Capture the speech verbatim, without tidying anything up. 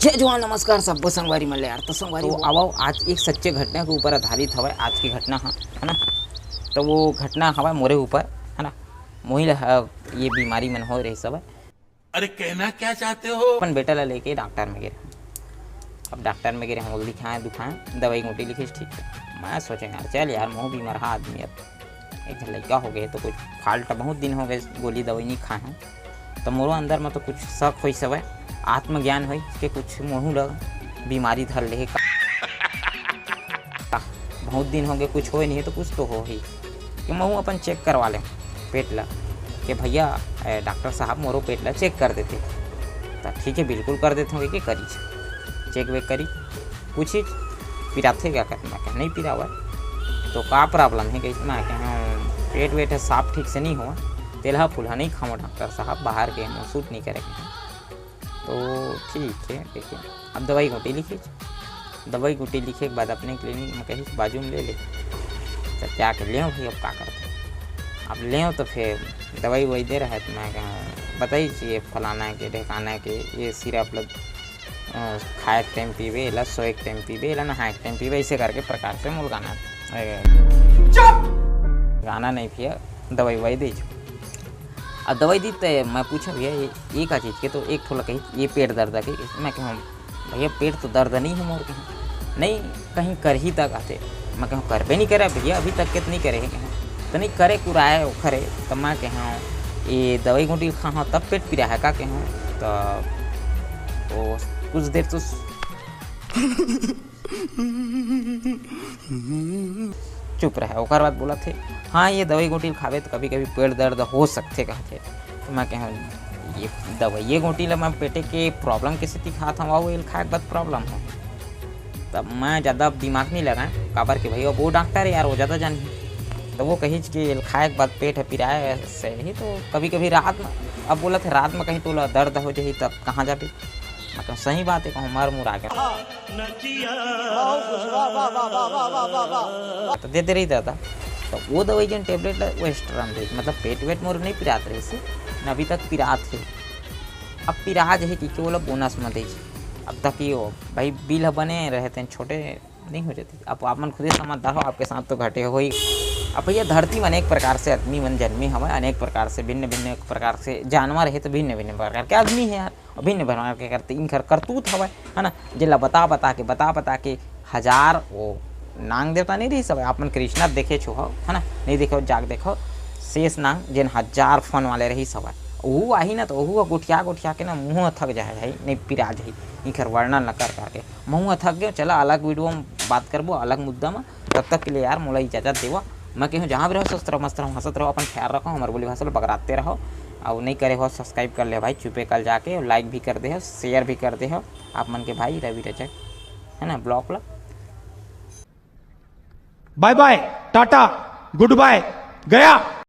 जय जोहार, नमस्कार सब्बो संगवारी मन ले यार। तो संगवारी तो आवव, आज एक सच्चे घटना के ऊपर आधारित हवय आज की घटना ह, है ना। तो वो घटना हवय मोरे ऊपर, है ना। मोही ल ह-, ये बीमारी मन हो रहिस हवय। अरे कहना क्या चाहते हो? अपन बेटा ला लेके डॉक्टर में गे रहे। अब डॉक्टर में गे रहे, वो दिखाए दुखाए, दवाई गोटी लिखिस, ठीक है। मैं सोचे यार, चल यार, मोहू बीमार हा आदमी, अब एक झन लइका हो गए तो कुछ फाल्ट, बहुत दिन हो गए गोली दवाई नहीं खाए हूँ। तो मोरो अंदर में तो कुछ शक होइस हवय, आत्मज्ञान होइस के कुछ मोहू ल बीमारी धर ले हे का। बहुत दिन हो गए, कुछ होए नहीं है तो कुछ तो हो ही, कि महू अपन चेक करवा लें पेट ला, कि भैया, ए, डॉक्टर साहब, मोरो पेट ला चेक कर देते। तो ठीक है, बिल्कुल कर देते होंगे कि करी, चेक वेक करी, पूछी, "पिराथे क्या?" कर मैं कहा, "नहीं पिरावा।" "तो का प्रॉब्लम है?" कही मैं कहा, "पेट वेट है साफ ठीक से नहीं हुआ, तेलहा फुलहा नहीं खावा डॉक्टर साहब, बाहर के हम सूट नहीं करेंगे।" तो ठीक है, देखिए, अब दवाई गोटी लिखिस। दवाई गोटी लिखे के बाद अपने क्लिनिक में कहिस, "बाजू में ले ले।" तो क्या के ले भई, अब का करते? अब ले तो फिर दवाई ववाई दे रहा है, तो मैं कहा, "बताई चाहिए फलाना के, ढेकाना के, ये सिरप ल, अ, खाए के टाइम पीबे, एला सोए के टाइम पीबे, एला नहाए के टाइम पीबे", ऐसे करके प्रकार से मुलगाना, ए, चुप! गाना नहीं पिया, दवाई ववाई दे। अब दवाई दी ते मैं पूछा, "भैया, ये, ये का चीज़ के?" तो एक ठो ला कही, "ये पेट दर्द के।" मैं कहूँ, "भैया, पेट तो दर्द नहीं है मोर," कहूँ, "नहीं, कहीं करही त कहते।" मैं कहूँ, "करबे नहीं करे भैया, अभी तक के तो नहीं करे है," कहूँ, "तो नहीं करे कुराए ओखरे।" तो मैं कहूँ, "ये दवाई गोटी खा हूँ तब पेट पीरा है का?" कहूँ, तो वो कुछ देर तो चुप रहे। ओकर बाद बोलत हे, "हाँ, ये दवाई गोटी ल खाबे त कभी-कभी पेट दर्द हो सकथे," कहत हे। तो मैं कहूँ, "ये दवाई, ये गोटी ल मैं पेटे के प्रॉब्लम के सेती खात हवँ, अउ एल खाए के बाद प्रॉब्लम हो।" तब मैं ज़्यादा दिमाग नहीं लगाए, काबर कि भई अब वो डॉक्टर है यार, वो ज़्यादा जानही। तो वो कहिस कि एल खाए के बाद पेट ह पिराए से ही, तो कभी-कभी रात में, अब बोलत हे रात में कहीं तोला दर्द हो जाही तब कहाँ जाबे? मैं कहूँ, "सही बात है," कहूँ, "मर मुर आ गया।" तो दे दे रही दादा। तो वो दवाई जन टेबलेट ला वेस्ट रन रही, मतलब पेट वेट मोर नहीं पिरात रही से, न अभी तक पिरात है। अब पिरा जाही कि ओला बोनस में दे। अब तक ये हो, भाई बिल ह बने रहे तेन छोटे नहीं हो जाती। अब आप मन खुदे समझदार हो, आपके साथ तो घटे हो ही। अब भैया धरती में अनेक प्रकार से आदमी मन जन्मे हवय, अनेक प्रकार से भिन्न-भिन्न प्रकार से जानवर है, तो भिन्न-भिन्न प्रकार के आदमी है यार, और भिन्न-भिन्न प्रकार के करते इनकर करतूत हवय, है ना, जेला बता-बता के, बता-बता के हजार वो नांग देवता नहीं रहिस हवय, आप मन कृष्णा देखे छो हो, है ना, नहीं देखे हो, जाके देखो, शेष नांग जेन हजार फन वाले रहिस हवय, वो आही ना, तो वो गोठिया-गोठिया के ना मुंह थक जाए भाई, नहीं पिरा जाही, इनकर वर्णन ला कर करके। महू ह थक गेंव, चला अलग वीडियो में बात करबो, अलग मुद्दा में। तब तक के लिए यार मोला इजाजत देवा। मैं कहूँ जहाँ भी रहो स्वस्थ रहो, मस्त रहो, हंसत रहो, अपन ख्याल रखो, हमारे बोली भाषा ला बगराते रहो। और नहीं करे हो सब्सक्राइब कर ले भाई, चुपे कल जाके, और लाइक भी कर दे हो, शेयर भी कर दे हो आप मन के भाई रवि रजक, है ना, ब्लॉग ला। बाय बाय, टाटा, गुड बाय, गया।